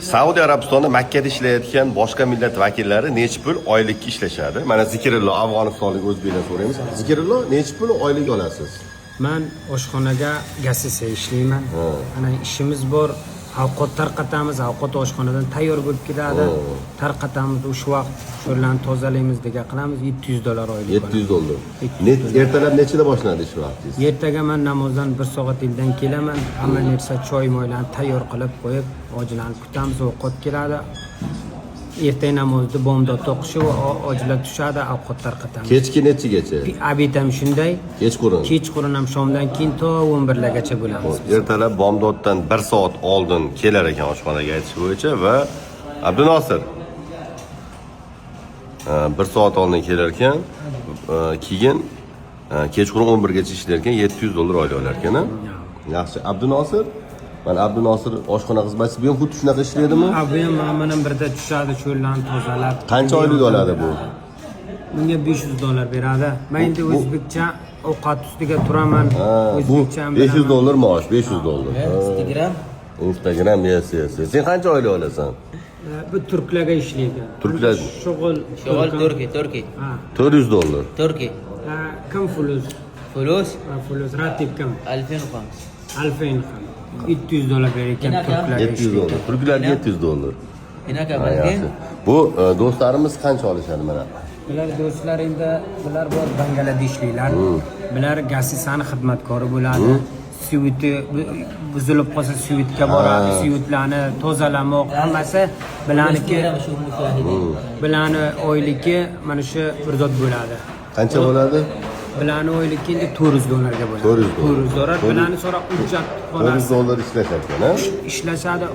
Saudiya Arabistonida, Makkada ishlayotgan boshqa millat vakillari nechi pul oylikka ishlashadi? Mana, Zikrillo, afg'onistonlik o'zbekdan so'raymiz. Zikrillo, nechi pul oylik olasiz? Man oshxonaga гостиница ishlayman. Ana, ishimiz bor. Ovqat tarqatamiz, ovqat oshxonadan tayyor bo'lib keladi. Tarqatamiz, o'sha vaqt cho'llarni tozalaymiz degan qilamiz, 700 dollar oylik. 700 dollar. 700. Ertalab nechida boshlanadi ish vaqtingiz? Ertaga man namozdan bir soat ildan kelaman. Hamma narsa, choy moylarni tayyor qilib qo'yib, hojilarni kutamiz, ovqat keladi. Ertaga namozni bomdod o'qishi va hojilar tushadi, ovqat tarqatamiz. Kechki nechigacha? Обед ham shunday. Kechqurun. Kechqurun ham shomdan keyin to 11largacha bo'lamiz. Ertalab bomdoddan bir soat oldin kelar ekan oshxonaga, aytish bo'yicha, va Abdunosir, bir soat oldin kelar ekan, keyin kechqurun 11gacha ishlar ekan, 700 dollar oylik olar ekan, a? Yaxshi, Abdunosir, mana, Abdunosir oshxona xizmatchisi, bu ham xuddi shunaqa ishlaydimi? Ha, bu ham mana bilan birda tushadi, cho'llarni tozalab. Qancha oylik oladi bu? Bunga 500 dollar beradi. Man endi o'zbekcha ovqat ustiga turaman. Ha, bu O'zbekcha ham 500 bilaman. dollar maosh, 500 dollar. Instagram. Instagram, yes. Sen qancha oylik olasan? Bu turklarga ishlaydi. Turklar- Shug'ul. شغل تركي تركي. Ha. 400 dollar. تركي. Ha, كم فلوس؟ فلوس. Ha, فلوس راتب كم؟ 2005. 2000 700 dollar berar ekan turklarga 700 ishlaydi. Dollar. Turklarga 700 dollar. هناك Ha, 2000. yaxshi. Bu do'stlarimiz qancha olishadi mana? Bular do'stlar endi, bular bor bangladeshliklar. Bular гостиница ni xizmatkori bo'ladi. Свет i buzilib qolsa, свет ga boradi, свет larni tozalamoq, hammasi bularniki. شوف مشاهدين. Bularni oyligi mana shu bir zot bo'ladi. Qancha bo'ladi? Bularni oyligi endi 400 dollarga bo'ladi. 400 dollar. 400 dollar. Bularni so'ra hujjat 400 xonasi dollar ishlashar ekan, ha? ishlashadi.